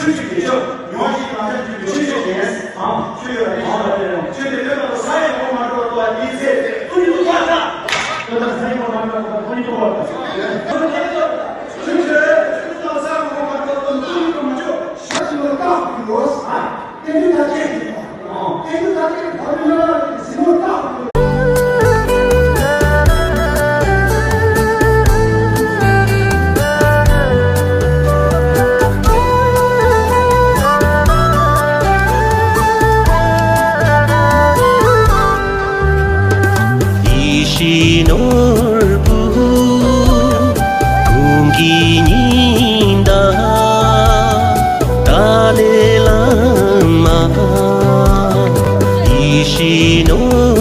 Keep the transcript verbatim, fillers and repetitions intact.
ཆོས་ཀྱི་རྒྱལ་ཁབ་ཉོ་ཞིག་ང་ཚོ་ཆོས་ཀྱི་ཆོས་ཀྱི་ཡིན། ཨང་། ཆོས་ཡོད་རེད། ཨང་། ཆོས་དེ་ལོས་དང་ས་ཡི་འོག་མ་འགྲོ་བ་ཡིན་ཚེ་ཀུན་ཏུ་བཀའ་བཏགས། ལོས་དང་ས་ཡི་འོག་མ་འགྲོ་བ་ཀུན་ཏུ་བཀའ་བཏགས། ཆོས་ཀྱི་ཆོས་དང་ས་ཡི་འོག་མ་འགྲོ་བ་ཀུན་ཏུ་མ་ཆོག་ཤ་ཆེན་པོ་བཀའ་ཡོད། ཨ། ཨེ་འདི་ད་ཅི་ཡིན་པ། ཨེ་འདི་ད་ཅི་བར་མི་ལ་ལ་གི་སྲིན་མོ་བཏགས། ཡེ་ཤེས་ནོར་བུ་ཀུན་གྱི་ཉི་ཟླ། ཏཱ་ལའི་བླ་མ་ཡེ་ཤེས་ནོར་